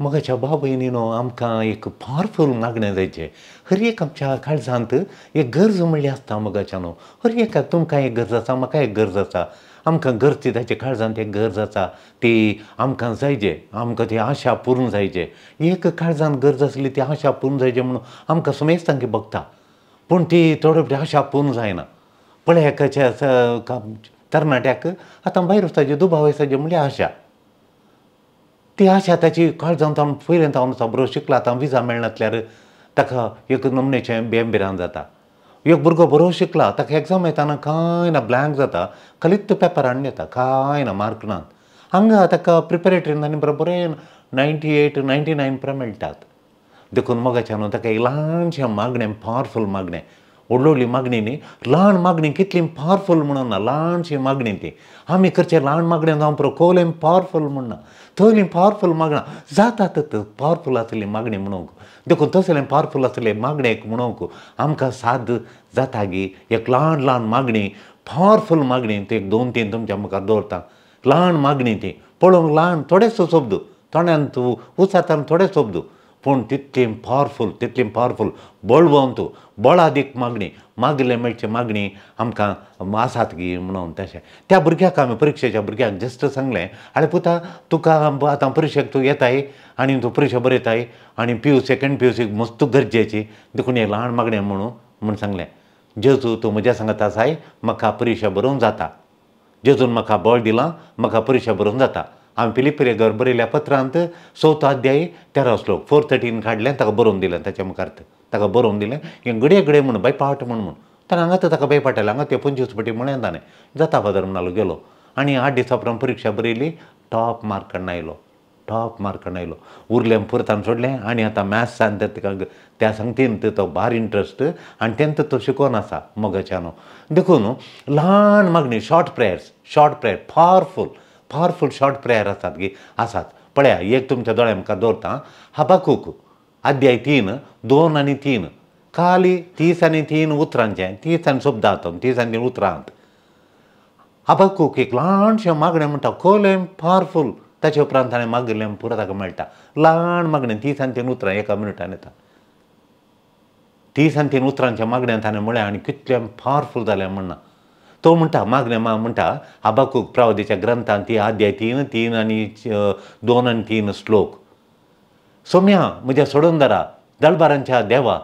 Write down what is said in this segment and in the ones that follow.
मोगाच्या बाबयनीनो आमकां एक पावरफूल मागणें जायचें. हर एक आमच्या काळजांत एक गरज म्हणली आसता मोगाच्यानो. हर एकाक तुमकां एक गरज आसा, म्हाका एक गरज आसा. आमकां गरज ती ताच्या काळजांत एक गरज आसा ती आमकां जायजे, आमकां ती आशा पूर्ण जायजे. एक काळजांत गरज आसली ती आशा पूर्ण जायजे म्हणून आमकां सुमेस्तांकी बगता, पूण ती थोडे फावटी आशा पूर्ण जायना. पळय एकाच्या तरणाट्याक आतां भायर वचपाचें दुबाव वचपाचें म्हणल्यार आशा, ती आशा ताची काळजांत हांव पयलें हांव बरो शिकला, आतां विजा मेळनासल्यार ताका एक नमनेचें बेम जाता. एक भुरगो बरो शिकला, ताका एग्जाम येताना कांय ना ब्लँक जाता, खालीच पेपर हाडून येता, कांय ना मार्क नात. हांगा ताका प्रिपेरेटरीन आनी बरोबर 98 99 पर्यंत मेळटात. देखून मोगाच्यान ताका एक ल्हानशें मागणें, पावरफूल मागणें, व्हडली व्हडली मागणी न्ही, ल्हान मागणी कितली पावरफूल म्हणून ना, ल्हानशी मागणी ती आमी करचें ल्हान मागणें जावं पुरो कोलें पावरफूल म्हणना, थंयली पावरफूल मागणां जातात पावरफूल आसली मागणी म्हणूंक. देखून तसलें पावरफूल आसलें मागणेक म्हणूंक आमकां साद जाता गी एक ल्हान ल्हान मागणी, पावरफूल मागणी ती एक 2 3 तुमच्या मुखार दवरता. ल्हान मागणी ती पळोवंक ल्हान, थोडेच शब्द तोंडान तूं उचारतना थोडे शब्द, पूण तितली पावरफूल, तितली पावरफूल, बळवंत, बळादीक मागणी, मागले मेळची मागणी आमकां आसात गी म्हणून. तशें त्या भुरग्याक आमी परिक्षेच्या भुरग्याक जस्ट सांगलें, आरे पुता तुका आतां परिक्षेक तूं येताय आनी तूं परिक्षा बरयताय आनी पी यू सेकेंड पी यूसीक मस्त गरजेची, देखून हें ल्हान मागणें म्हणून म्हूण सांगलें. जेजू तूं म्हज्या सांगता आसाय, म्हाका परिक्षा बरोवन जाता, जेजून म्हाका बळ दिलां, म्हाका परिक्षा बरोवन जाता. हांवें फिलिप्पीकर बरयल्या पत्रांत 4 अध्याय 13 श्लोक 4:13 काडलें, ताका बरोवन दिलें, ताच्या मुखार ताका बरोवन दिलें हें घडये घडये म्हूण बाय पाट म्हूण म्हूण ताणें हांगा ताका बाय पाटयलें, हांगा ते 25 पटी म्हळें ताणें जाता फादर म्हणालो गेलो. आनी 8 दिसां उपरांत परिक्षा बरयली, टॉप मार्कान आयलो, टॉप मार्कान आयलो. उरलें पुरतान सोडलें आनी आतां मॅथ्सान ताका त्या संगतीन तो भार इंट्रस्ट आनी तेंत तो शिकोवन आसा मोगाच्यानो. देखून ल्हान मागणी, short prayers, short prayer, powerful powerful short prayer आसात गी आसात. पळया एक तुमच्या दोळ्या मुखार दवरता, हबाकूक अध्याय 3 2 आनी 3, खाली 30 आनी 3 उतरांचें, 30 आनी शब्दांत, 30 आनी 3 उतरांत हबाकूक एक ल्हानशें मागणें म्हणटा, खोलें पावरफूल. ताचे उपरांत ताणें मागिल्लें पुरो ताका मेळटा. ल्हान मागणें 30 आनी 3 उतरां एका मिनटान येता. 30 आनी 3 उतरांच्या मागण्यान ताणें म्हळें आनी कितलें पावरफूल जालें म्हणना. तो म्हणटा मागणें म्हणटा हबाकूक प्रवादीच्या ग्रंथांत ती अध्याय 3 3 आनी 2 आनी 3 श्लोक, सोम्या म्हज्या सोडूनदारा दळबारांच्या देवा,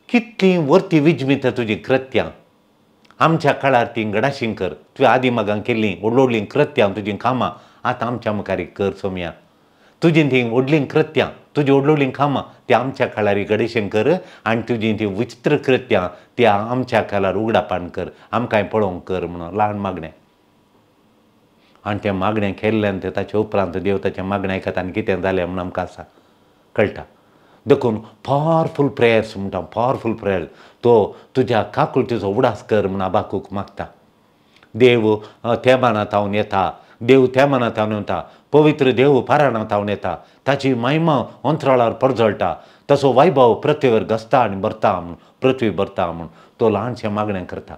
कितलीं वर्ती विजमीत तुजीं कृत्यां, आमच्या काळार तीं गडाशीं कर. तुवें आदी मागां केल्लीं व्हडलीं व्हडलीं कृत्यां तुजीं कामां आतां आमच्या मुखार कर सोम्या. तुजीं तीं व्हडलीं कृत्यां, तुजीं व्हडलीं व्हडलीं कामां तीं आमच्या काळार गडेशीं कर आनी तुजीं तीं विचित्र कृत्यां ती आमच्या काळार उगडापान कर, आमकांय पळोवंक कर म्हणून ल्हान मागणें. आनी तें मागणें केल्ल्यान तें ताचे उपरांत देव ताचें मागणें आयकता आनी कितें जालें म्हणून आमकां आसा कळटा. देखून पावरफूल प्रेयर्स म्हणटा, पावरफूल प्रेयर, तो तुज्या काकुळटीचो उडास कर म्हूण हबाकूक मागता. देव तेमानांत हांव येता, देव तेमानांत हांव येता, पवित्र देव पाराणांत हांव येता, ताची महिमा अंतराळार परजळटा, ताचो वैभव पृथ्वीवर घसता आनी भरता म्हूण, पृथ्वी भरता म्हूण तो ल्हानशें मागणें करता.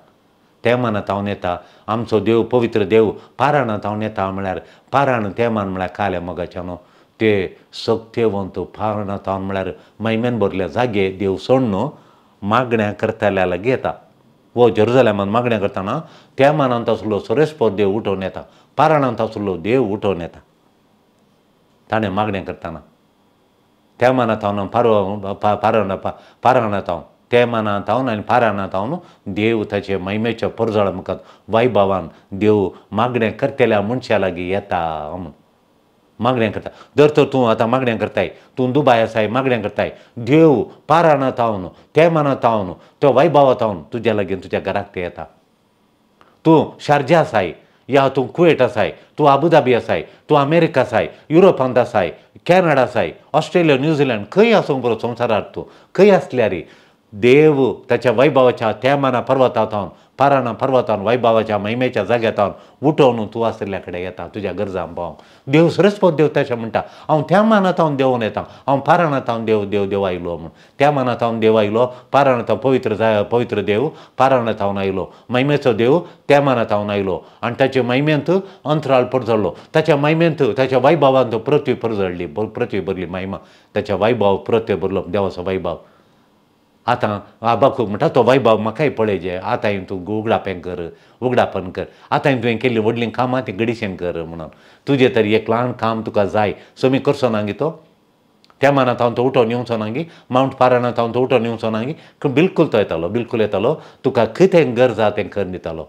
तेमानांत हांव येता, आमचो देव पवित्र देव पाराणांत हांव येता म्हळ्यार पाराण तेमान म्हळ्यार काल्या मोगाच्यानो ते सक्तेवंत पाराणांत हांव म्हळ्यार महिमेन भरल्या जागे देव सोडून मागण्या करतल्या लागीं येता. वो जेरुजलेमान मागण्या करतना तेमानांत आसलो सोरेस्पोर देव उठोवन येता, पाराणांत आसलो देव उठोवन येता. ताणें मागणें करतना तेमानांत हांव पाराणांत हांव तेमानांत हांव आनी पाराणांत हांव देव ताचे महिमेच्या परजळा मुखार वैभवान देव मागणें करतल्या मनशा लागीं येता म्हणून मागणें करता. जर तर तूं आतां मागणें करताय, तूं दुबाय आसाय मागणें करताय, देव पाराणांत हांव तेमानांत हांव तो वैभवांत हांव तुज्या लागीं तुज्या घराक ते येता. तूं शारजा आसाय या तूं कुवेट आसाय, तूं आबुधाबी आसाय, तूं अमेरिका आसाय, युरोपांत आसाय, कॅनडा आसाय, ऑस्ट्रेलिया, न्यूझिलंड, खंय आसूंक बरो संवसारार तूं खंय आसल्यार देव ताच्या वैभवाच्या त्या पर्वतांत पाराना पर्वतान वैभवाच्या महिमेच्या जाग्यातावन उठोवन तूं आशिल्ल्या कडेन येता तुज्या गरजां पावोंक. देव सरस्पत देव तशें म्हणटा, हांव त्या मानातावन देवून येता, हांव पाराणातावन देव देव देव आयलो म्हूण. त्या मानातावन देव आयलो, पाराणातावन पवित्र पवित्र देव पाराणातावन आयलो, महिमेचो देव त्या मानातावन आयलो आनी ताचे महिमेंत अंतराळ परजळ्ळो, ताच्या महिमेंत ताच्या वैभवांत पृथ्वी परजळ्ळी, पृथ्वी भरली महिमा, ताच्या वैभव पृथ्वी भरलो देवाचो वैभव. आतां आबाकूक म्हणटा तो वैभव म्हाकाय पळयजे, आतां हांवें तूं उगडापें कर, उगडापण कर, आतां हांवें तुवें केल्लीं व्हडलीं कामां तीं गडीशें कर म्हणून. तुजें तरी एक ल्हान काम तुका जाय सो मी करचो ना गी तो, त्या मानांत हांव तो उठोवन येवचो ना गी, मावंट पाराणांत हांव तो उठोवन येवचो ना गी, बिलकूल तो येतालो, बिलकूल येतालो, तुका कितें गरज आहा तें करून दितालो.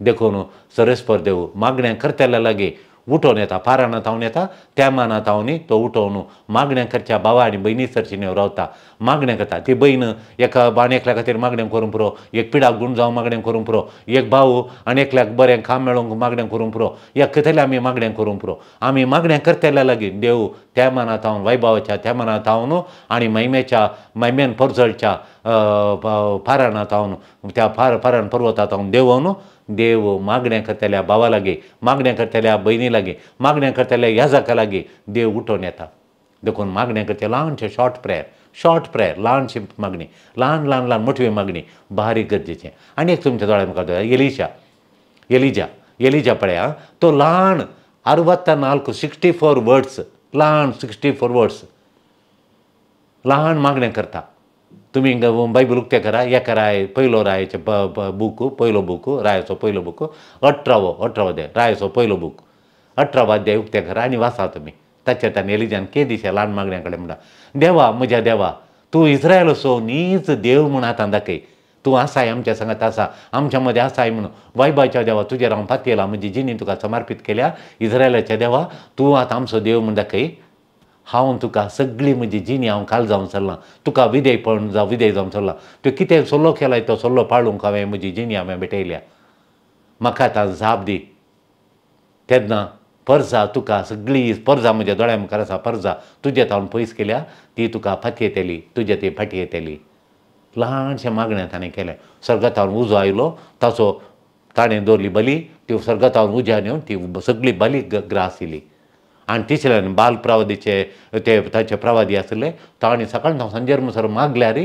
देखून सरेस्पर देव मागण्या करतल्या लागीं उठोवन येता, पाराणांत हांव येता, त्या मानांत हांव न्ही तो उठोवन मागण्या करच्या भावा आनी भयणी सरशी रावता, मागण्या करता. ती भयण एका आनी एकल्या खातीर मागणें करूंक पुरो, एक पिडाक गूण जावं मागणें करूंक पुरो, एक भाव आनी एकल्याक बरें काम मेळोवंक मागणें करूंक पुरो, ह्या कितले आमी मागणें करूंक पुरो. आमी मागणें करतल्या लागीं देव त्या मानांत हांव वैभवाच्या त्या मानांत हांव आनी महिमेच्या महिमेन परजळच्या पाराणांत हांव त्या पाराण पर्वतांत हांव देवोन देव मागण्या करतल्या भावा लागीं, मागण्या करतल्या भयणी लागीं, मागण्या करतल्या याजका लागीं देव उठोवन येता. देखून मागण्या करचे ल्हानशें शॉर्ट प्रेयर, शॉर्ट प्रेयर, ल्हानशी मागणी, ल्हान ल्हान ल्हान मोठवी मागणी बारीक गरजेचें. आनी एक तुमच्या दोळ्या मुखार एलिशा, एलिजा, एलिजा पळया, तो ल्हान 64 64 वर्ड्स, ल्हान 64 वर्ड्स ल्हान मागणें करता. तुमी बायबल उक्तें करा, एका राय पयलो रायाचें बूक, पयलो बूक रायाचो पयलो बूक, 18वो अध्याय, रायाचो पयलो बूक 18वो अध्याय उक्तें करा आनी वाचा तुमी. ताचेर ताणें एलिजान केदिशें ल्हान मागण्या कडेन म्हणटा, देवा म्हज्या देवा तूं इस्रायलाचो नीच देव म्हूण आतां दाखय, तूं आसाय आमच्या सांगात आसा, आमच्या मदें आसाय म्हणून. वैभवाच्या देवा तुजेर हांव पातयेलां, म्हजी जिणी तुका समर्पीत केल्या, इस्रायलाच्या देवा तूं आतां आमचो देव म्हूण दाखय. हांव तुका सगळी म्हजी जिणी हांव काल जावन चल्लां, तुका विधेयपण जावं विधेय जावन चल्लां, तुवें कितें सल्लो केलाय तो सल्लो पाळूंक हांवें म्हजी जिणी हांवें भेटयल्या, म्हाका आतां जाप दी. तेन्ना परजा तुका सगळी परजा म्हज्या दोळ्या मुखार आसा, परजा तुजे तावन पयस केल्या ती तुका फाटी येतली, तुजे ती फाटी येतली. ल्हानशें मागणें ताणें केलें. सर्गातावन उजो आयलो, ताचो ताणें दवरली बली, ती सर्गातावन उज्यान येवन ती सगळी बली ग्रास दिली. आनी तिसऱ्यान बाल प्रवादीचे ते ताचे प्रवादी आशिल्ले, ताणें सकाळ सांजेर म्हणसर मागल्यार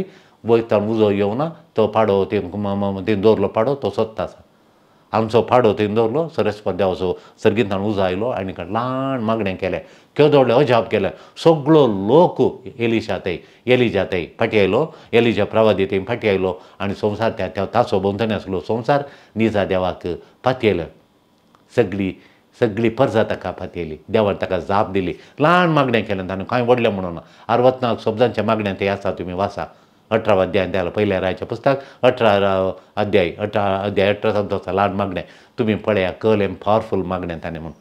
वयर उजो येवना, तो पाडो ते दवरलो पाडो तो सोदता आसा, आमचो पाडो थंय दवरलो, सरस्पत देवाचो सर्गींतल्यान उजो आयलो आनी ल्हान मागणें केलें, केदो अजाप केलें, सगळो लोक एलिशा थंय, एलिजा थंय फाटी आयलो, एलिजा प्रवादी थंय फाटी आयलो आनी संवसार त्या ताचो भोंवतणी आसलो संवसार निजा देवाक पातयेलो, सगळी सगळी परजा ताका पातयेली. देवान ताका जाप दिली. ल्हान मागणें केलें ताणें, कांय व्हडलें म्हणून ना. 64 शब्दांचें मागणें थंय आसा, तुमी वाचा. 18 अध्याय द्याल पयल्या रायाचें पुस्तक 18 अध्याय 18 अध्याय 18 शब्द आसा ल्हान मागणें, तुमी पळया कल एम पावरफूल मागणें ताणें म्हणून.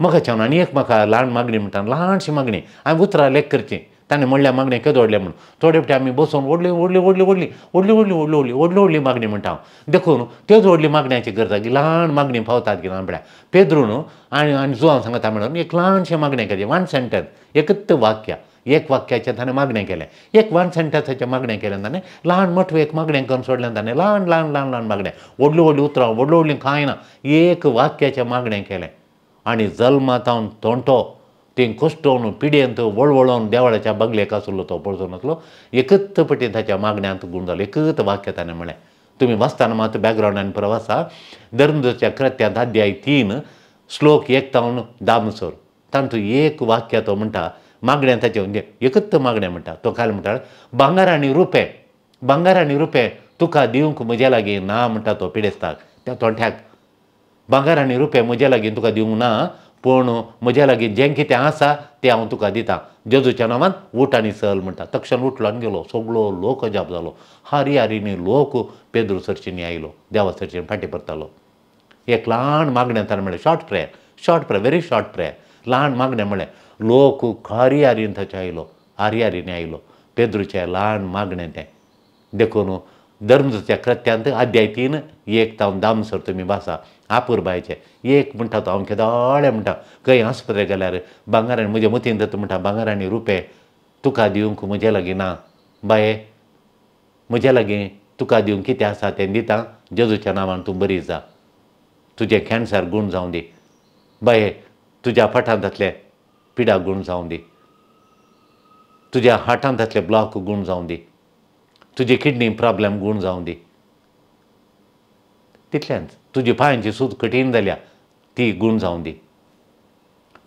म्हाका आनी एक म्हाका ल्हान मागणी म्हणटा, ल्हानशी मागणी हांवें उतरां लेख करची, ताणें म्हणल्या मागणें केदो व्हडलें म्हणून. थोडे फावटी आमी बसून व्हडली व्हडली व्हडली व्हडली व्हडली व्हडली व्हडली व्हडली व्हडली व्हडली मागणी म्हणटा हांव. देखून त्योच व्हडली मागण्याची गरज की ल्हान मागणी पावतात की ल्हान पळया. पेद्रून आनी आनी जुवांव सांगता म्हणून एक ल्हानशें मागणें केलें, वन सेंटन्स, एकच वाक्य, एक वाक्याचें ताणें मागणें केलें, एक वन सेंटन्साचें मागणें केलें ताणें, ल्हान मोठें एक मागणें करून सोडलें ताणें, ल्हान ल्हान ल्हान ल्हान मागणें, व्हडलीं व्हडलीं उतरां, व्हडलीं व्हडलीं कांय ना, एक वाक्याचें मागणें केलें. आनी जल्मातावन तोंटो ती कश्टोवन पिडयेंत वळवळोवन देवळाच्या बगलेक आसलो तो पळोवन आसलो, एकच पटी ताच्या मागण्यांत गूण जालो, एकच वाक्य ताणें म्हणलें. तुमी वाचतना मात बॅकग्रावंडान परत वाचा, धर्मदूतच्या कृत्यांत अध्याय 3 श्लोक 1 तावन 10 म्हणसर तातूंत एक वाक्य तो म्हणटा, मागणें ताचें म्हणजे एकच मागणें म्हणटा. तो काल म्हणटा, भांगर आनी रुपें, भांगर आनी रुपें तुका दिवंक म्हज्या लागीं ना म्हणटा तो पिडेस्ताक, त्या तोंठ्याक, भांगर आनी रुपें म्हज्या लागीं तुका दिवंक ना, पूण म्हज्या लागीं जें कितें आसा तें हांव तुका दिता, जेजूच्या नांवान उठ आनी चल म्हणटा. तक्षण उठलो आनी गेलो. सगळो लोक अजाप जालो, हारी हारीनी लोक पेद्रू सरशींनी आयलो, देवा सरशीन फाटीं परतालो. एक ल्हान मागणें ताणें म्हणलें, short prayer, short prayer, very short prayer, ल्हान मागणें म्हणलें. लोक हारी हारीन ताचे आयलो, हारी हारीनी आयलो, पेद्रूचें ल्हान मागणें तें. देखून धर्मदूतच्या कृत्यांत अध्याय 3 1 तावन 10 म्हणसर तुमी वाचा. आपुरबायचें एक म्हणटा तो, हांव केदोळे म्हणटा, खंय आस्पत्रे गेल्यार भांगर आनी म्हज्या मतींत म्हणटा, भांगर आनी रुपें तुका दिवंक म्हजे लागीं ना बाये, म्हज्या लागीं तुका दिवंक कितें आसा तें दिता, जेजूच्या नांवान तूं बरी जा, तुजें कॅन्सर गूण जावं दी, बाये तुज्या फाटांत जातले पिडा गूण जावं दी, तुज्या हार्टांत जातले ब्लॉक गूण जावं दी, तुजी किडनी प्रॉब्लम गूण जावं दी, तितल्यान तुजी पांयांची सूज कठीण जाल्या ती गूण जावं दी,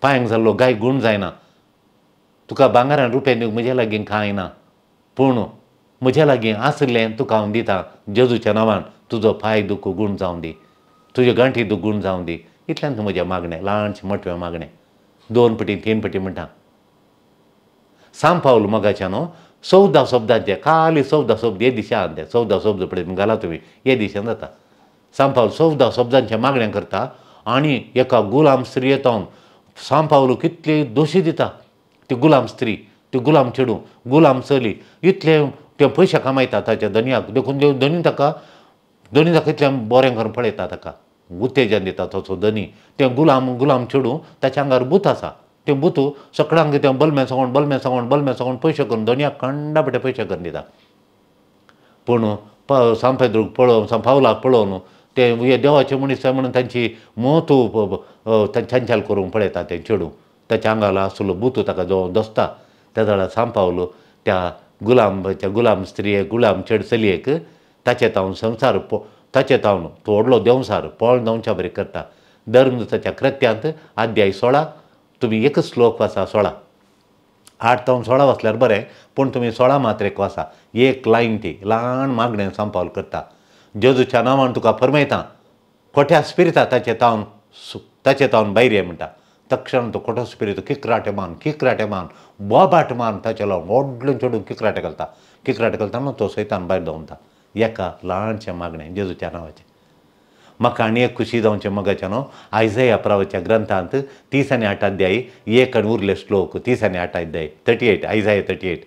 पांयांक जाल्लो गाय गूण जायना, तुका भांगरान रुपया दिवंक म्हज्या लागीं कांय ना, पूण म्हज्या लागीं आसलें तुका हांव दिता, जेजूच्या नांवान तुजो पांय दुख गूण जावं दी, तुज्यो गांठी दुख गूण जावं दी। इतल्यान म्हजें मागणें, ल्हानशें मोटवें मागणें, 2 पटी 3 पटी म्हणटा। सांपावल मोगाच्या न्हू 14 शब्दांचे खाली 14 शब्द हे दिशान, ते 14 शब्द पळय घाला तुमी हे दिशान जाता। सांपावल 14 शब्दांचें मागणें करता आनी एका गुलाम स्त्रीये तावन सांपावल कितले दोशी दिता। ती गुलाम स्त्री, ती गुलाम चेडूं, गुलाम चली, इतले ते पयशे कमायता ताच्या धनयाक, देखून धनी ताका, धनी ताका इतलें बरें करून पळयता, ताका उत्तेजन दिता तसो धनी। तें गुलाम गुलाम चेडूं ताच्या आंगार भूत आसा, तें भूत सगळ्यांक तें बलमें सांगून बलमें सांगून बलमें सांगून पयशे करून धनयाक कंडापटे पयशे करून दिता। पूण सांपेद्रूक पळोवन, सांपावलाक पळोवन ते हे देवाचे मनीस म्हणून तांची मोत चंचल करूंक पळयता। तें चेडूं ताच्या आंगार आसलो भूत ताका जो दसता त्या जाल्यार सांपावलो त्या गुलाम गुलाम स्त्रियेक, गुलाम चेड चलयेक ताचे तावन संवसार, ताचे तावन तो व्हडलो देंवसार पळ देंवच्या बरी करता। धर्मदूताच्या कृत्यांत अध्याय 16, तुमी एकच श्लोक वाचा, 16 8 तावन 16 वाचल्यार बरें, पूण तुमी 16 मात्र एक वाचा, एक लायन ती ल्हान मागणें सांपावल करता। जेजूच्या नांवान तुका फरमायता, खोट्या स्पिरिता ताचे तावन ताचे तावन भायर ये म्हणटा। तक्षण तो खोटो स्पिरित किकराटे मान, किकराटे मान, बोबाट मान ताचे लावन व्हडलें चेडून किकराटे घालता, किकराटे घालता न्हू तो सैतान भायर धांवता। एका ल्हानशें मागणें जेजूच्या नांवाचें। म्हाका आनी एक खुशी जावचें मोगाचें न्हू, आयजया प्रावाच्या ग्रंथांत 30 आनी 8 अध्याय एक आनी उरले श्लोक, 30 आनी 8 अध्याय 38, आयजया 38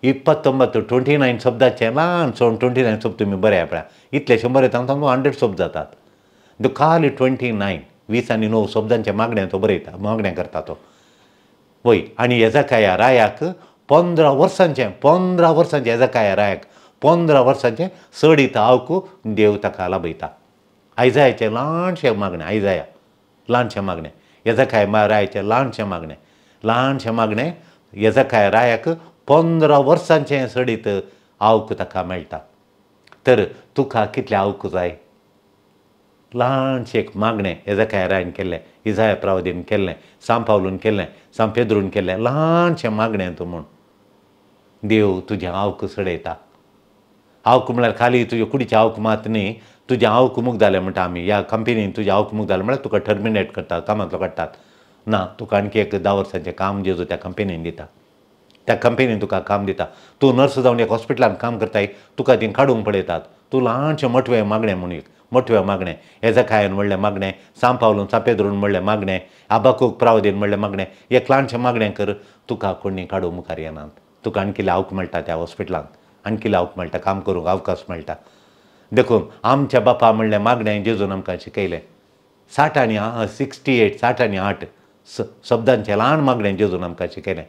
29 29 शब्दाचें ल्हान सोड 29 शब्द तुमी बरें पळया, इतले 100 येता 100 शब्द जातात। खाली 29 20 आनी 9 शब्दांचें मागणें तो बरयता, मागणें करता तो वय। आनी येजकाया रायाक 15 वर्सांचें, 15 वर्सांचें येजकाया रायाक 15 वर्सांचें सडीत आवकू देव ताका लाभयता। आयजायाचें ल्हानशें मागणें, आयजाया ल्हानशें मागणें, येजकाया रायाचें ल्हानशें मागणें, ल्हानशें मागणें येजकाया रायाक 15 वर्सांचें सडीत आवक ताका मेळटा। तर तुका कितलें आवक जाय? ल्हानशें एक मागणें येजकाया रायान केल्लें, इजाया प्रावदीन केल्लें, सांपावलून केल्लें, सांपेद्रून केल्लें, ल्हानशें मागणें तूं म्हूण देव तुजें आवक चडयता। आवक म्हळ्यार खाली तुजे कुडीचें आवक मात न्ही, तुजें आवक मुग जालें म्हणटा आमी, ह्या कंपनीन तुजें आवक मुग जालें म्हळ्यार तुका टर्मिनेट करतात, कामांतलो काडटात ना, तुका आणखी एक 10 वर्सांचें काम जेजू त्या कंपनीन दिता, त्या कंपनीन तुका काम दिता। तूं नर्स जावन एक हॉस्पिटलान काम करताय, तुका ती काडूंक पळयतात। तूं ल्हानशें मोटवें मागणें म्हूण, एक मोटवें मागणें येजकायान म्हणलें मागणें, सांपावलून सांपेद्रून म्हणलें मागणें, आबाकूक प्रावदीन म्हणलें मागणें, एक ल्हानशें मागणें कर, तुका कोणी काडूंक मुखार येनात, तुका आणखी आवक मेळटा त्या हॉस्पिटलांत, आणखी आवक मेळटा, काम करूंक अवकाश मेळटा। देखून आमच्या बापा म्हणलें मागणें जेजून आमकां शिकयलें। 60 आनी 68 60 आनी 8 शब्दांचें ल्हान मागणें जेजून आमकां शिकयलें।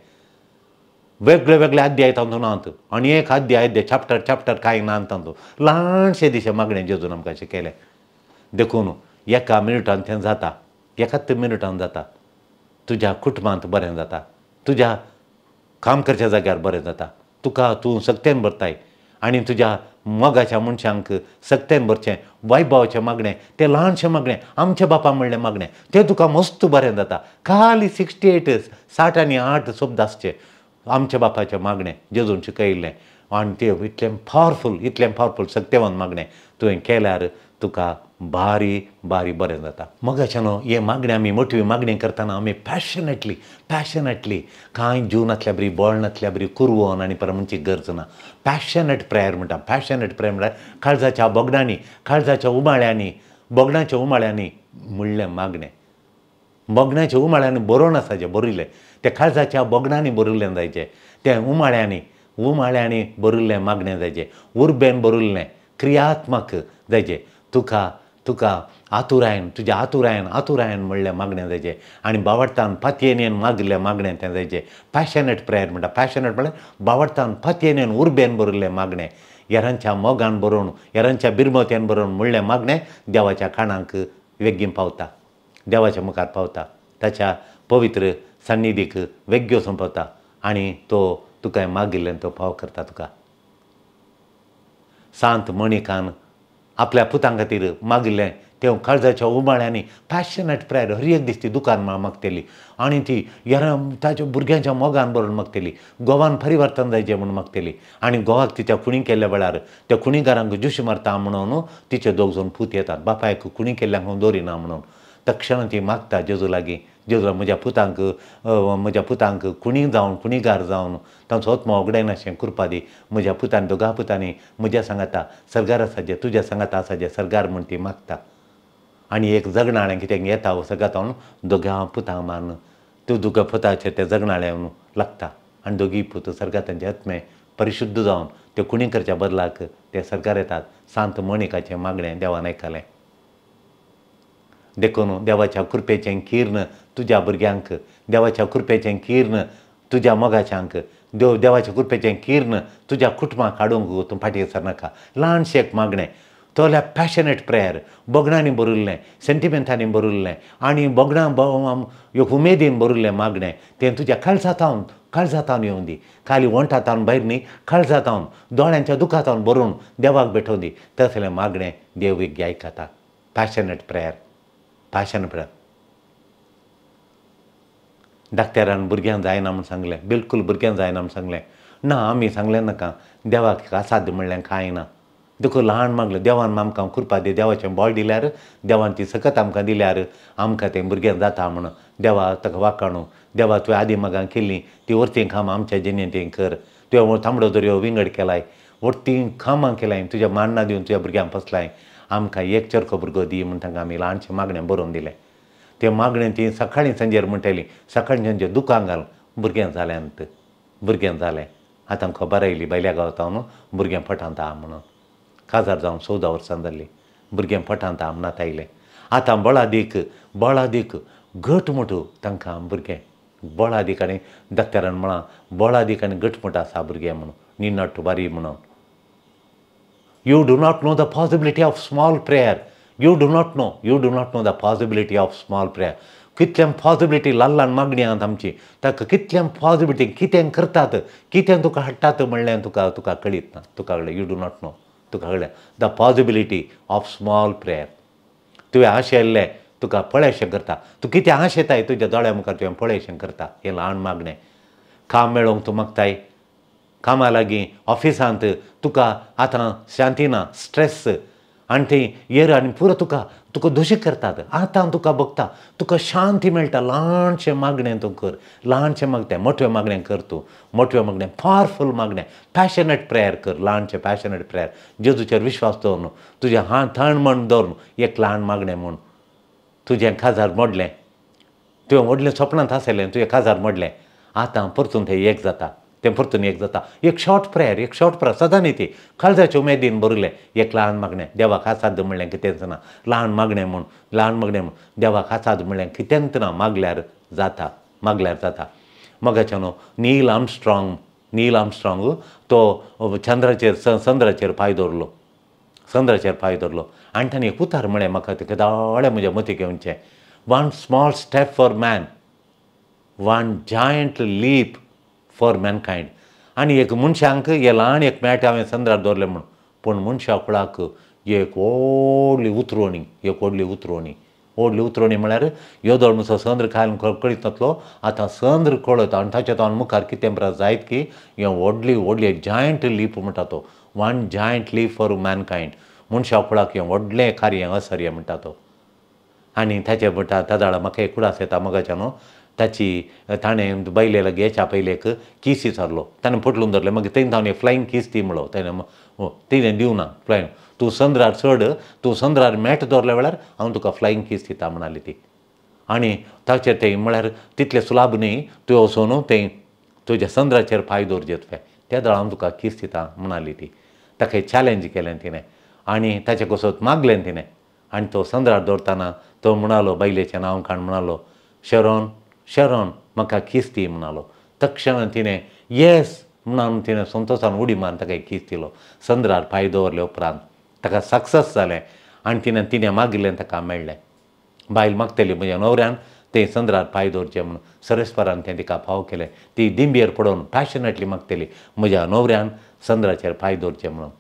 वेगळे वेगळे अध्याय तातूंत नात आनी एक अध्याय चॅप्टर चॅप्टर कांय ना तातूंत, ल्हानशें दिशें मागणें जेजून आमकां शिकयलें। देखून एका मिनटान तें जाता, एकाच मिनटान जाता, तुज्या कुटुंबांत बरें जाता, तुज्या काम करच्या जाग्यार बरें जाता, तुका तूं सक्तेन भरताय आनी तुज्या मोगाच्या मनशांक सक्तेन भरचें वैभवाचें मागणें, तें ल्हानशें मागणें आमच्या बापा म्हणलें मागणें तें तुका मस्त बरें जाता। खाली 68 60 आनी 8 शब्द आसचे आमच्या बापाचें मागणें जेजून शिकयल्लें आनी तें इतलें पावरफूल, इतलें पावरफूल सक्तेवान मागणें तुवें केल्यार तुका भारी भारी बरें जाता। मोगाच्या न्हू हें मागणें आमी मोटवी मागणी करतना आमी पॅशनेटली पॅशनेटली कांय जीव नासल्या बरी, बळ नासल्या बरी, कुरवोन आनी पर म्हणची गरज ना। पॅशनेट प्रेयर म्हणटा, पॅशनेट प्रेयर म्हळ्यार काळजाच्या बोगडांनी, काळजाच्या उमाळ्यांनी, बोगडाच्या उमाळ्यांनी म्हणलें मागणें, बोगणाच्या उमाळ्यांनी बरोवन आसा जें बरयलें तें काळजाच्या बोगणांनी बरयल्लें जायचें, तें उमाळ्यांनी उमाळ्यांनी बरयल्लें मागणें जायचें, उर्बेन बरयल्लें क्रियात्मक जायचें, तुका तुका आतुरायन तुज्या आतुरायन आतुरायन म्हणलें मागणें जायचें आनी बावडतान पातयेन मागलें मागणें तें जायचें। पॅशनेट प्रेयर म्हणटा, पॅशनेट म्हळ्यार बावडतान पातयेन उर्बेन बरयल्लें मागणें, हेरांच्या मोगान बरोवन, हेरांच्या बिरमत्यान बरोवन म्हणलें मागणें देवाच्या काणांक वेगीन पावता, देवाच्या मुखार पावता, ताच्या पवित्र सान्निधीक वेग्यो सोंपता आनी तो तुका मागिल्ल्यान तो फाव करता तुका. सांत मणिकान आपल्या पुतां खातीर मागिल्लें तें काळजाच्या उमाळ्यांनी पॅशनेट प्रेयर हर एक दीस ती दुकान मागतली आनी ती हेरां ताच्या भुरग्यांच्या मोगान बरोवन मागतली, गोवान परिवर्तन जायचें म्हूण मागतली. आनी गोवाक तिच्या खुणी केल्ल्या वेळार त्या खुणीकारांक जुशी मारता म्हणून तिचे दोग जावन पूत येतात, बापायक खुणी केल्ल्यांक हांव दवरिना म्हणून. तक्षण ती मागता जेजू लागीं, जेजू म्हज्या पुतांक, म्हज्या पुतांक खुणी जावन, खुणीगार जावन तांचो आत्मो उगडायनाशें कृपा दी. म्हज्या पुतांनी, दोगा पुतांनी म्हज्या सांगाता सरगार आसा, तुज्या सांगाता आसा सरगार म्हूण ती मागता. आनी एक जगणाळें कितें येता सगळ्यांत दोगां पुतांक मारून त्यो दोगां पुताचेर तें जगणाळें लागता आनी दोगीय पूत सर्गात तांचे आत्मे परिशुद्ध जावन त्यो खुणी करच्या बदलाक ते सरकार येतात. सांत मणिकाचें मागणें देवान आयकलें. देखून देवाच्या कृपेचें किर्ण तुज्या भुरग्यांक, देवाच्या कृपेचें किर्ण तुज्या मोगाच्यांक, देवाच्या कृपेचें किर्ण तुज्या कुटुंबाक हाडूंक तूं फाटीं सरनाका. ल्हानशें एक मागणें, तोल्या पॅशनेट प्रेयर, बगणांनी बरयल्लें, सेंटिमेंटांनी बरयल्लें आनी बगणां एक उमेदीन बरयल्लें मागणें तें तुज्या काळजातावन, काळजातावन येवं दी, खाली वंठातावन भायर न्ही, काळजातावन, दोळ्यांच्या दुखातावन बरोवन देवाक भेटोवन दी. तसलें मागणें देव एक आयकता. Passionate prayer, passion prayer. डाक्टरान भुरग्यांक जायना म्हूण सांगलें, बिलकूल भुरग्यांक जायना म्हूण सांगलें. ना, आमी सांगलें नाका, देवाक असाध्य म्हणलें कांय ना. देखून ल्हान मागलें, देवान आमकां कृपा दी, देवाचें बळ दिल्यार, देवान ती सकत आमकां दिल्यार आमकां तें भुरगें जाता म्हूण. देवा ताका वाखाणू, देवा तुवें आदीं मागां केल्लीं ती वरतीं कामां आमच्या जिणेंत ती कर. तुवें तांबडो दर्यो विंगड केलाय, वरतीं कामां केलाय, तुज्या मान्नां दिवन तुज्या भुरग्यांक पोसलाय, आमकां एक चरखो भुरगो दी म्हूण तांकां आमी ल्हानशें मागणें बरोवन दिलें. तें मागणें ती सकाळीं सांजेर म्हणटाली, सकाळीं सांजेर दुकान घाल, भुरगें जालें, भुरगें जालें. आतां खबर आयली भायल्या गांवांत भुरगें पोटांत आहा म्हणून. काजार जावन 14 वर्सां जाल्लीं, भुरगें पोटांत आहा म्हणत आयलें. आतां बळादीक, बळादीक घटमूट तांकां भुरगें, बळादीक. आनी डॉक्टरान म्हळां बळादीक आनी घटमूट आसा भुरगें म्हणून, निनट बारी म्हणून. You do not know the possibility of small prayer. You do not know, you do not know the possibility of small prayer. कितल्यां पॉसिबिलिटी ल्हान ल्हान मागणी आहात आमची, ताका कितल्यां पॉसिबिलिटी कितें करतात, कितें तुका हाडटात म्हणलें तुका, तुका कळीत ना, तुका कळ्ळें, you do not know, तुका कळ्ळें the possibility of small prayer. तुवें आशेल्लें तुका पळयशें करता, तूं कितें आशेताय तुज्या दोळ्या मुखार तुवें पळयशें करता. हें ल्हान मागणें. काम मेळोवंक तूं मागताय, कामा लागीं ऑफिसांत तुका आतां शांती ना, स्ट्रेस आनी थंय येर आनी पुरो तुका, तुका दोशी करतात. आतां तुका भोगता, तुका शांती मेळटा. ल्हानशें मागणें तूं कर, ल्हानशें मागतें, मोठें मागणें कर तूं, मोठें मागणें, पावरफूल मागणें, पॅशनेट प्रेयर कर, ल्हानशें पॅशनेट प्रेयर. जेजूचेर विश्वास दवरून, तुजें हात थंड म्हण दवरून एक ल्हान मागणें म्हूण. तुजें काजार मोडलें, तुवें व्हडलें सपनांत आसलें, तुजें काजार मोडलें, आतां परतून तें एक जाता, तें परतून एक जाता. एक शॉर्ट प्रेयर, एक शॉर्ट प्रेयर सदां न्ही ती काळजाचे उमेदीन बरयलें एक ल्हान मागणें. देवाक आसाद म्हणलें कितेंच ना, ल्हान मागणें म्हूण, ल्हान मागणें म्हूण देवाक आसाद म्हणलें कितेंच ना, मागल्यार जाता, मागल्यार जाता. मोगाच्यानो, नील आर्मस्ट्रॉंग, नील आर्मस्ट्रॉंग तो चंद्राचेर, चंद्राचेर पांय दवरलो, चंद्राचेर पांय दवरलो आनी ताणें एक उतार म्हळें, म्हाका तें केदाळे म्हज्या मतीक येवचें, one small step for man, one giant leap for mankind. आनी एक मनशांक हे ल्हान एक मॅट हांवें चंद्रार दवरलें म्हूण, पूण मनशा कुळाक एक व्हडली उतरवणी, एक व्हडली उतरवणी, व्हडली उतरवणी म्हळ्यार येदोळ म्हणसर चंद्र खायन कळीत नासलो, आतां चंद्र कळत आनी ताच्या तावन मुखार कितें बरें जायत की हें व्हडली व्हडली जायंट लीप म्हणटा तो, one giant leap for mankind. मनशा कुळाक हें व्हडलें कार्य असर्य म्हणटा तो. आनी ताचे म्हणटा तादाळा म्हाका एक कुडास येता मोगाच्या न्हू, ताची ताणें बायले लागीं हेच्या पयलें एक कीस विचारलो, ताणें पोटलून धरलें, मागीर थंय ताणें एक फ्लायींग कीस दी म्हणलो, ताणें तिणें दिवना फ्लायींग, तूं चंद्रार चड, तूं चंद्रार मॅट दवरल्या वेळार हांव तुका फ्लायींग कीस दिता म्हणाली ती. आनी ताचेर तें म्हळ्यार तितलें सुलाभ न्ही, तुवें वचून तें तुज्या चंद्राचेर पांय दवरचे तुवें, त्या वेळार हांव तुका कीस दिता म्हणाली ती. ताका चॅलेंज केलें तिणें आनी ताचे कसत मागलें तिणें. आनी तो चंद्रार दवरतना तो म्हणालो, बायलेचें नांव काण म्हणालो, शरोन, शरोन म्हाका कीस दी म्हणालो. तक्षण तिणें येस म्हणून तिणें संतोशान उडी मारून ताका एक कीस दिलो. संद्रार पांय दवरले उपरांत ताका सक्सेस जालें आनी तिणें तिणें मागिल्लें ताका मेळ्ळें. बायल मागतली म्हज्या न्हवऱ्यान तें संद्रार पांय दवरचें म्हणून सरस्परान तें तिका फाव केलें. ती दिंबेर पडून पॅशनेटली मागतली म्हज्या न्हवऱ्यान संद्राचेर पांय दवरचें म्हणून.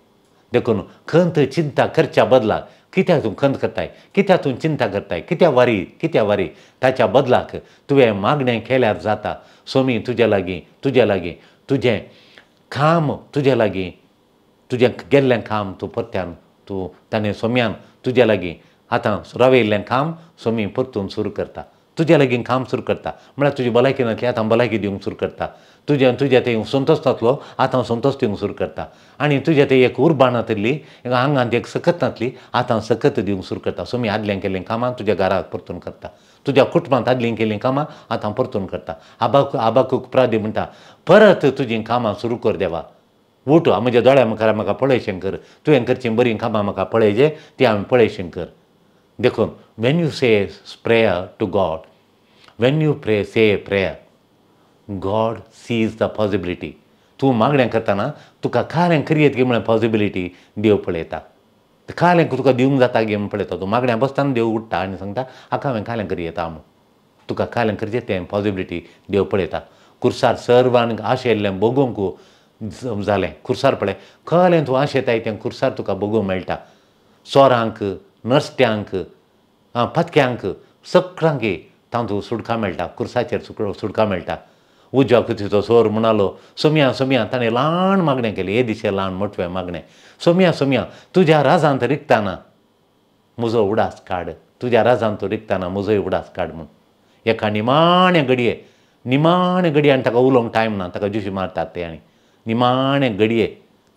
देखून खंत चिंता करच्या बदला कित्याक तूं खंत करताय, कित्याक तूं चिंता करताय, कित्याक वारी कित्याक वारी, ताच्या बदलाक तुवें मागणें केल्यार जाता. सोमी तुज्या लागीं तुज्या लागीं तुजें काम तुज्या लागीं तुजें गेल्लें काम तूं परत्यान तूं ताणें सोम्यान तुज्या लागीं आतां रावयल्लें काम सोमी परतून सुरू करता. तुज्या लागीं काम सुरू करता म्हळ्यार तुजी भलायकी नासली आतां भलायकी दिवंक सुरू करता. तुज्या तुज्या थंय संतोश नासलो आतां संतोश दिवंक सुरू करता. आनी तुज्या थंय एक उर्बा नासली आंगांत एक सकत नासली आतां सकत दिवंक सुरू करता. सोमी आदलें केल्लीं कामां तुज्या घराक परतून करता. तुज्या कुटुंबांत आदलीं केल्लीं कामां आतां परतून करता. आबाकूक प्रादी म्हणटा परत तुजीं कामां सुरू कर देवा. उठ म्हज्या दोळ्या मुखार म्हाका पळयशें कर, तुवें करचीं बरीं कामां म्हाका पळयचे ती हांवें पळयशें कर. देखून when you say prayer to God, when you pray say a prayer, God sees the possibility. तूं मागणें करतना तुका कालें करयेत गे म्हळ्यार पॉसिबिलिटी देव पळयता. कालें तुका दिवंक जाता गे म्हूण पळयता. तूं मागण्या बसतना देव उठ्ठा आनी सांगता हाका हांवें कालें करयेता म्हूण. तुका कालें करचें तें पॉसिबिलिटी देव पळयता. कुर्सार सर्वांक आशेल्लें भोगूंक जालें. कुर्सार पळय कळ्ळें तूं आशेताय तें कुर्सार तुका भोगूंक मेळटा. चोरांक नश्ट्यांक पातक्यांक सगळ्यांक तातूंत सुटका मेळटा. कुर्साचेर सुटका मेळटा. उजव्या कुतीचो चोर म्हणालो सोमया सोमया, ताणें ल्हान मागणें केलें, हे दिशे ल्हान मोटवें मागणें. सोमया सोमया तुज्या राजांत रिगतना म्हजो उडास काड, तुज्या राजांत तूं रिगतना म्हजोय उडास काड म्हूण. एका निमाणे घडये निमाणे घडये आनी ताका उलोवंक टायम ना, ताका जुशी मारतात ते. आनी निमाणे घडये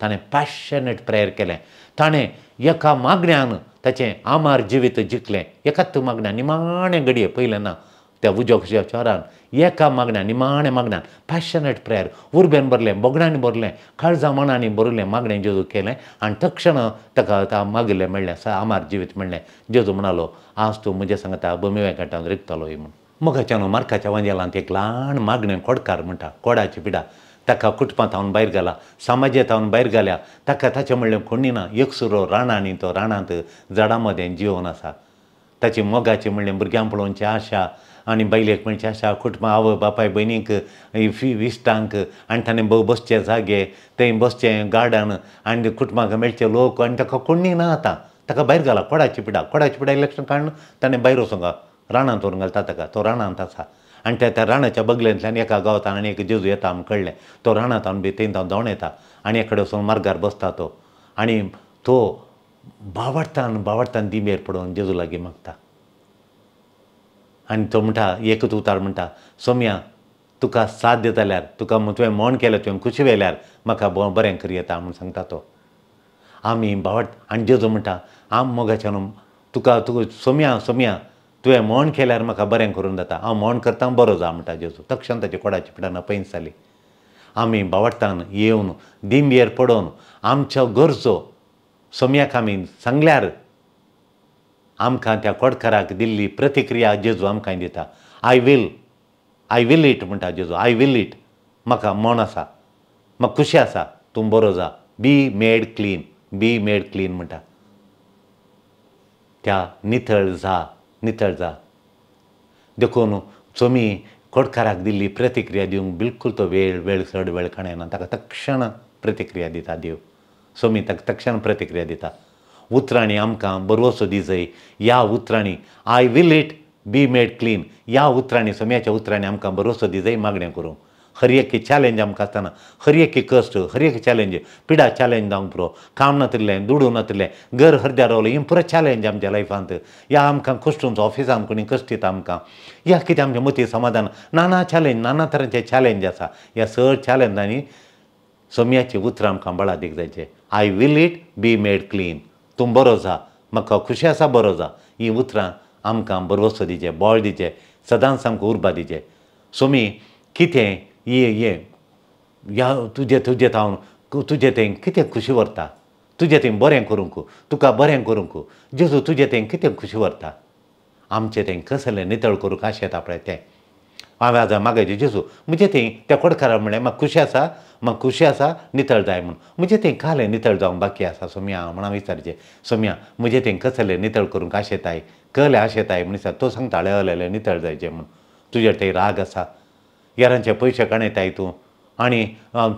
ताणें पॅशनेट प्रेयर केलें. ताणें एका मागण्यान ताचें आमार जिवीत जिखलें. एकाच मागण्या निमाणे घडये पयलें ना त्या उजव्या कुशीच्या चोरान एका मागण्या निमाणे मागण्यान पॅशनेट प्रेयर उर्बेन भरलें, बोगणांनी भरलें, काळजा मनांनी भरलें मागणें जेजू केलें आनी तक्षण ताका मागिल्लें मेळ्ळें, आमार जिवीत मेळ्ळें. जेजू म्हणालो आज तूं म्हज्या सांगता बमिव्या घाटान रिगतलो म्हूण. मोगाच्यान मार्काच्या वांजेलांत एक ल्हान मागणें कोडकार म्हणटा, कोडाची पिडा. ताका कुटुंबांत हांव भायर घाला, समाजेंत हांव भायर घाल्या, ताका ताचें म्हणलें कोणी ना. एकसुरो रानांनी तो रानांत झाडां मदें जिवन आसा. ताची मोगाची म्हणलें भुरग्यांक पळोवची आशा आनी बायलेक म्हणची आशा, कुटुंबां आवय बापाय भयणीक इश्टांक आनी ताणें बसचे जागे थंय बसचें गार्डन आनी कुटुंबाक मेळचे लोक आनी ताका कोणी ना आतां. ताका भायर घाला कोडाची पिडा. कोडाची पिडा इलेक्शन काडून ताणें भायर वचूंक रानांत व्हरून घालता ताका. तो रानांत आसा आनी त्या रानाच्या बगलेंतल्यान एका गांवतान आनी एक जेजू येता आमकां कळ्ळें. तो रानांत बी थंय धांवन येता आनी एकडे वचून मार्गार बसता तो आनी तो बावडतान बावडतान दिंबेर पडून जेजू लागीं मागता आनी तो म्हणटा एकच उतार म्हणटा सोमया तुका साध्य जाल्यार तुका तुवें मौन केलें तुवें खुशी व्हेल्यार म्हाका बरें करयेता म्हूण सांगता तो. आमी बावड आनी जेजू म्हणटा आम मोगाच्यान तुका तुका सोमया सोमया तुवें मौन केल्यार म्हाका बरें करून जाता, हांव मौन करता बरो जा म्हणटा जेजू. तक्षण ताची कोडाची पिडा पयस जाली. आमी बावडतान येवन दिंबेर पडून आमच्यो गरजो सोमयाक आमी सांगल्यार आमकां त्या कोडकाराक दिल्ली प्रतिक्रिया जेजू आमकां दिता. I will, I will it म्हणटा जेजू. I will it, म्हाका मन आसा, म्हाका खुशी आसा, तूं बरो जा, be made clean, be made clean म्हणटा. त्या नितळ जा, नितळ जा. देखून सोमी कोडकाराक दिल्ली प्रतिक्रिया दिवंक बिलकूल तो वेळ वेळ चड वेळ काडना, ताका तक्षण प्रतिक्रिया दिता देव. सोमी ताका तक्षण प्रतिक्रिया दिता. उतरांनी आमकां बरवसो दिजय ह्या उतरांनी I will it be made clean ह्या उतरांनी सोम्याच्या उतरांनी आमकां बरवसो दिजय मागणें करूंक. हर एक चॅलेंज आमकां आसतना हर एक कश्ट हर एक चॅलेंज पिडा चॅलेंज जावंक पुरो, काम नातिल्लें, दुडू नातिल्लें, घर हरद्या रावलें, हें पुरो चॅलेंज आमच्या लायफांत. ह्या आमकां कश्टूंचो ऑफिसान कोणी कश्ट दिता आमकां, ह्या कितें आमच्या मती समाधान नाना चॅलेंज नाना तरांचे चॅलेंज आसा. ह्या सगळ्या चॅलेंजांनी सोम्याची उतरां आमकां बळादीक जायचे. I will it be made clean, तूं बरो जा, म्हाका खुशी आसा बरो जा, हीं उतरां आमकां बरवसो दिचे, बळ दिचे, सदांच आमकां उर्बा दिचे. सोमी कितें ये ये ह्या तुजे तुजे थावन तुजे थंय कितें खुशी व्हरता, तुजे थंय बरें करूंक, तुका बरें करूंक जेजू तुजे थंय कितें खुशी व्हरता, आमचें थंय कसलें नितळ करूंक आशेता पळय तें. हांवें आज मागायचें जेजू म्हजें थंय त्या खोडकारा म्हणलें म्हाका खुशी आसा, म्हाका खुशी आसा नितळ जाय म्हूण. म्हजें थंय कालें नितळ जावंक बाकी आसा सोम्या म्हण हांवें विचारचें, सोम्या म्हजें थंय कसलें नितळ करूंक आशेताय, कहलें आशेताय म्हण विचार. तो सांगता हळेहळें नितळ जायचें म्हूण. तुजेर थंय राग आसा, येरांचे पयशे काणयताय तूं आनी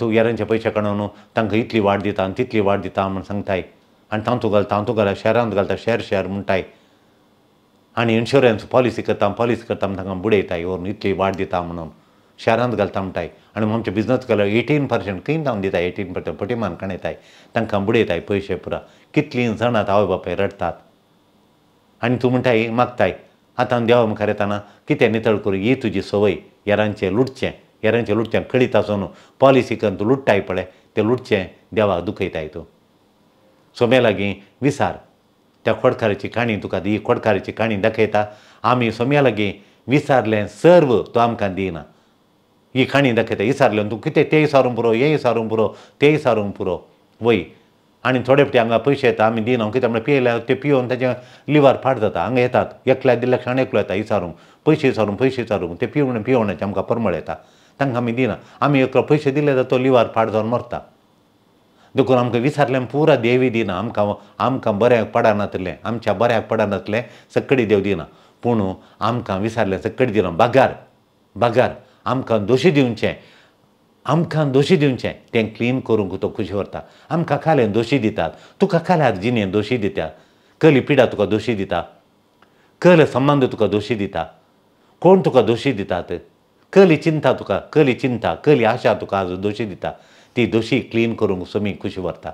तूं येरांचे पयशे काडून तांकां इतली वाड दिता आनी तितली वाड दिता म्हूण सांगताय आनी तांतू घालता तांतू घालता शहरांत घालता शहर शहर म्हणटाय आनी इन्शुरन्स पॉलिसी करता पॉलिसी करता म्हण तांकां बुडयताय व्हरून इतली वाड दिता म्हणून शहरांत घालता म्हणटाय आनी आमचे बिजनस केल्यार 18% खंय जावन दिता 18% फटीमान काणयताय तांकां बुडयताय पयशे पुरा. कितलीं जाणां आवय बापाय रडटात आनी तूं म्हणटाय मागताय आतां देवा मुखार येताना कितें नितळ करूं, ही तुजी संवय येरांचें लुटचें, येरांचें लुटचें कळीत आसून पॉलिसी करून तूं लुट्टाय पळय तें लुटचें देवाक दुखयताय तूं. सोम्या लागीं विसार त्या खोडकाराची काणी तुका ही खोडकाराची काणी दाखयता. आमी सोम्या लागीं विसारलें सर्व तो आमकां दिना. ही काणी दाखयता विसारलें तूं कितें तेय सारूंक पुरो, हेय सारूंक पुरो, तेय सारूंक पुरो वय. आनी थोडे फावटी हांगा पयशे येता आमी दिना कित्याक म्हळ्यार पियेल्यार ते पियोवन ताचें लिवर फाट जाता. हांगा येतात एकल्या दिल्या क्षण एकलो येता विचारूंक पयशे विचारूंक पयशे विचारूंक ते पिवन पिवणाचे आमकां परमळ येता तांकां आमी दिना. आमी एकलो पयशे दिले जाल्यार तो लिवर फाट जावन मरता. देखून आमकां विचारलें पुरा देवी दिना, आमकां आमकां बऱ्याक पडनातलें, आमच्या बऱ्याक पडनातलें सकडी देव दिना. पूण आमकां विचारलें सकडी दिना बागार बागार आमकां दोशी दिवचें, आमकां दोशी दिवचें तें क्लीन करूंक तो खुशी व्हरता. आमकां खालें दोशी दितात, तुका खाल्यार जिणें दोशी दिता, कहली पिडा तुका दोशी दिता, कहले संबंद तुका दोशी दिता, कोण तुका दोशी दितात, कहली चिंता तुका, कहली चिंता कहली आशा तुका आज दोशी दिता. ती दोशी क्लीन करूंक सोमी खुशी व्हरता.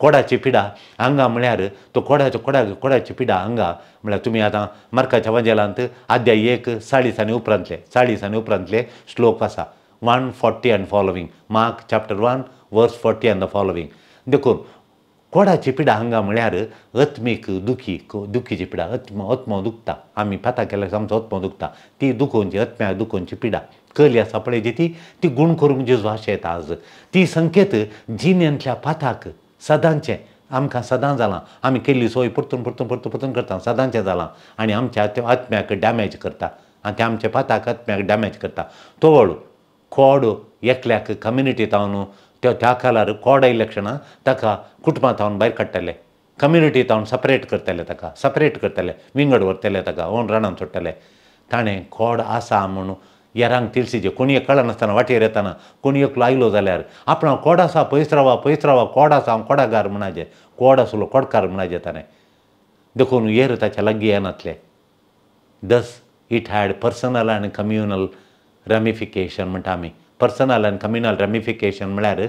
कोडाची पिडा हांगा म्हळ्यार तो कोडाचो कोडा कोडाची पिडा हांगा म्हळ्यार तुमी आतां मार्काच्या वाजेलांत आद्याय 1 40 आनी उपरांतले 40 आनी उपरांतले श्लोक आसा 140 and following, Mark chapter 1 verse 40 and the following. देखून कोडाची पिडा हांगा म्हळ्यार आत्मीक दुखी, दुखीची पिडा, आत्मो आत्मो दुखता, आमी पाता केल्यार आमचो आत्मो दुखता, ती दुखोवची आत्म्याक दुखोवची पिडा कली आसा पळय जी ती ती गूण करूंक जेजू आशेता आज. ती संकेत जिणेंतल्या पाताक सदांचें आमकां सदां जालां, आमी केल्ली सोय परतून परतून परतून परतून करता, सदांचें जालां आनी आमच्या आत्म्याक डॅमेज करता आनी ते आमच्या पाताक आत्म्याक डॅमेज करता. तोवळ कोड एकल्याक कम्युनिटी तावन त्या काळार कोड आयिल्ल्या क्षणा ताका कुटुंबा तावन भायर काडटाले, कम्युनिटी तावन सपरेट करताले, ताका सपरेट करताले, विंगड व्हरताले, ताका ओन रानांत सोडटाले. ताणें कोड आसा म्हणून येरांक तिळसीचे कोणी कळनासतना वाटेर येताना कोणी एकलो आयलो जाल्यार आपणा कोड आसा पयस रावा पयस रावा कोड आसा हांव कोडागार म्हणाचे, कोड आसलो कोडकार म्हणाचे ताणें. देखून येर ताच्या लागीं येनातले. Thus it had personal आनी कम्युनल रेमिफिकेशन म्हणटा आमी. पर्सनल आनी कम्युनल रेमिफिकेशन म्हळ्यार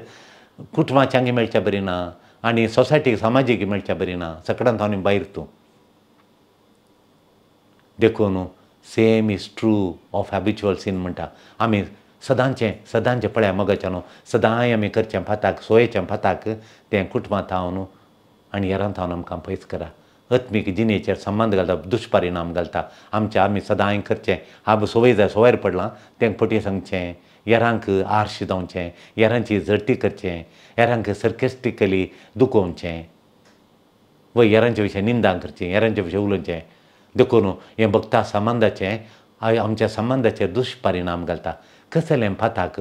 कुटुंबाच्यांक मेळच्या बरी ना आनी सोसायटीक समाजीक मेळच्या बरी ना, सगळ्यांत हांव भायर तूं. देखून same is true of habitual sin म्हणटा आमी सदांचें सदांचें पळया मोगाच्यान सदांय आमी करचें फाताक सोयेचें फाताक तें कुटुंबांत हांव आनी हेरांत हांव आमकां पयस करा. आत्मीक जिणेचेर संबंद घालता, दुश्परिणाम घालता आमच्या. आमी सदांय करचें आब संवय जाय सवयर पडलां तें फटी सांगचें, येरांक आर्श जावचें, येरांची झडटी करचें, येरांक सर्केस्टिकली दुखोवचें व येरांचे विशय निंदा करचें, येरांचे विशय उलोवचें. देखून हें भक्ता संबंदाचें आमच्या संबंदाचेर दुश्परिणाम घालता. कसलें फाताक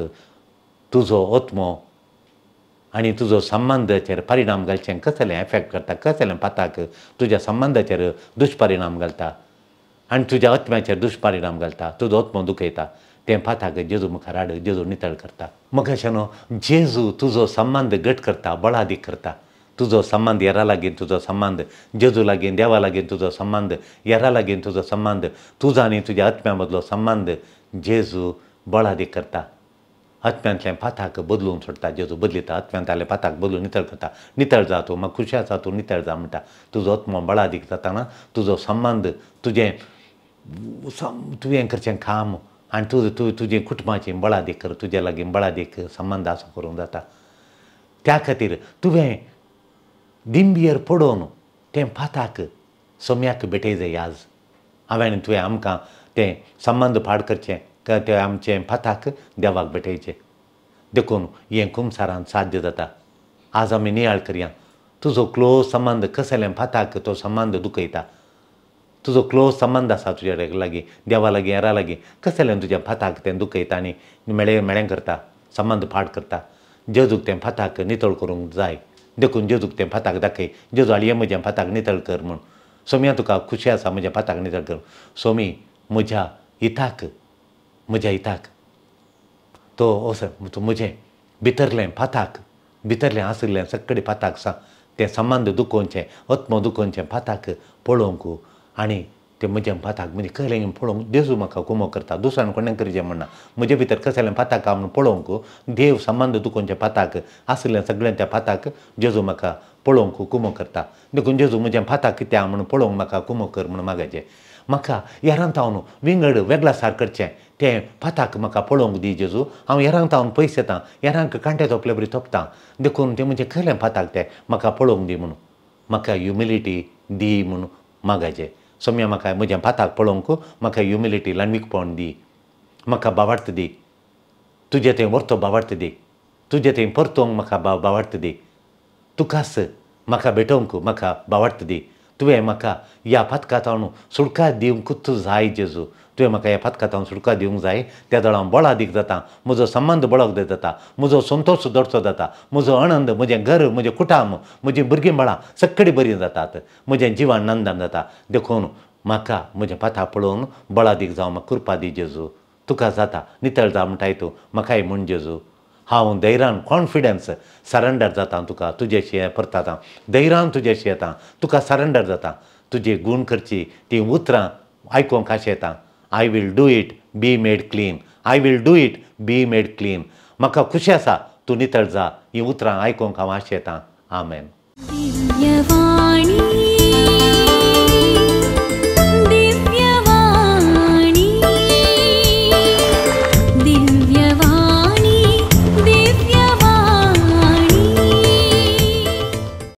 तुजो आत्मो आनी तुजो संबंदाचेर परिणाम घालचें कसलें एफेक्ट करता, कसलें फाताक तुज्या संबंदाचेर दुश्परिणाम घालता आनी तुज्या आत्म्याचेर दुश्परिणाम घालता, तुजो आत्मो दुखयता, तें फाताक जेजू मुखार हाड, जेजू नितळ करता. मगाशानो जेजू तुजो संबंद घट करता, बळादीक करता. तुजो संबंद येरा लागीं तुजो संबंद जेजू लागीं देवा लागीं तुजो संबंद येरा लागीं तुजो संबंद तुजो आनी तुज्या आत्म्या मदलो संबंद जेजू बळादीक करता. आत्म्यांतलें फाताक बदलून सोडटा जेजू, बदलिता आत्म्यांतलें फाताक बदलून नितळ करता. नितळ जा तूं, म्हाका खुशी आसा तूं नितळ जा म्हणटा. तुजो आत्मो बळादीक जाताना तुजो संबंद तुजें तुवें करचें काम आनी तुजें तूं तुजें कुटुंबाचें बळादीक कर, तुजे लागीं बळादीक संबंद आसो करूंक जाता. त्या खातीर तुवें दिंबियर पडोवन तें फाताक सोम्याक भेटय जाय. आज हांवें आनी तुवें आमकां तें संबंद पाड करचें, तें आमचें फाताक देवाक भेटयचें. देखून हें कुमसारान साध्य जाता. आज आमी नियाळ करया, तुजो क्लोज संबंद कसलें फाताक तो संबंद दुखयता, तुजो क्लोज संबंद आसा तुज्या लागीं, देवा लागीं, हेरा लागीं, कसलें तुज्या फाताक तें दुखयता आनी मेळे मेळें करता, संबंद फाट करता. जेजूक तें फाताक नितळ करूंक जाय, देखून जेजूक तें फाताक दाखय, जेजू हाडये म्हज्या फाताक नितळ कर म्हूण. सोम्या तुका खुशी आसा म्हज्या फाताक नितळ कर. सोमी म्हज्या हिताक, म्हज्या हिताक तो असो म्हजें भितरलें फाताक, भितरलें आशिल्लें सगळे फाताक सा तें संबंद दुखोवचें, आत्मो दुखोवचें फाताक पळोवंक आनी तें म्हज्या फाताक म्हणजे कसलें पळोवंक जेजू म्हाका कुमो करता. दुसऱ्यान कोणें करचें म्हणना, म्हजे भितर कसलें फाताक म्हूण पळोवंक देव संबंद दुखोवचें फाताक आशिल्लें सगळें त्या फाताक जेजू म्हाका पळोवंक कुमो करता. देखून जेजू म्हज्या फाताक कित्याक म्हणून पळोवंक म्हाका कुमो कर म्हणून मागायचें. म्हाका हेरांत हांव विंगड वेगळा सार करचें तें फाताक म्हाका पळोवंक दी जेजू. हांव हेरांक हांव पयस येता, हेरांक कांटे तोपले बरी तोपता, देखून तें म्हजें खरें फाताक तें म्हाका पळोवंक दी म्हणून, म्हाका ह्युमिलिटी दी म्हणून मागायचें. सोम्या म्हाका म्हज्या फाताक पळोवंक म्हाका ह्युमिलिटी ल्हानवीकपण दी, म्हाका बावार्थ दी, तुजें थंय व्हरतो बावार्थ दी, तुजें थंय परतोवंक म्हाका बावार्थ दी, तुकाच म्हाका भेटोवंक म्हाका बावार्थ दी. तुवें म्हाका ह्या फातका सुटका दिवंकूच जाय जेजू, तुवें म्हाका ह्या फातका सुटका दिवंक जाय. त्या दळ हांव बळादीक जाता, म्हजो संबंद बळग जाता, म्हजो संतोश दडचो जाता, म्हजो आनंद, म्हजें घर, म्हजें कुटुंब, म्हजीं भुरगीं बाळां सगळीं बरीं जातात, म्हजें जिवन नंदन जाता. देखून म्हाका म्हजें फाता पळोवन बळादीक जावं म्हाका कृपा दी जेजू. तुका जाता नितळ जा म्हणटाय तूं म्हाकाय म्हूण जेजू. हांव धैर्यान कॉन्फिडन्स सरेंडर जाता तुका, तुजेशी परताता, धैर्यान तुजेशी येता, तुका सरेंडर जाता. तुजी गूण करची तीं उतरां आयकूंक आशें येता. I will do it, be made clean, I will do it, be made clean. म्हाका खुशी आसा तूं नितळ जा, हीं उतरां आयकूंक हांव आशें येता. आमेन.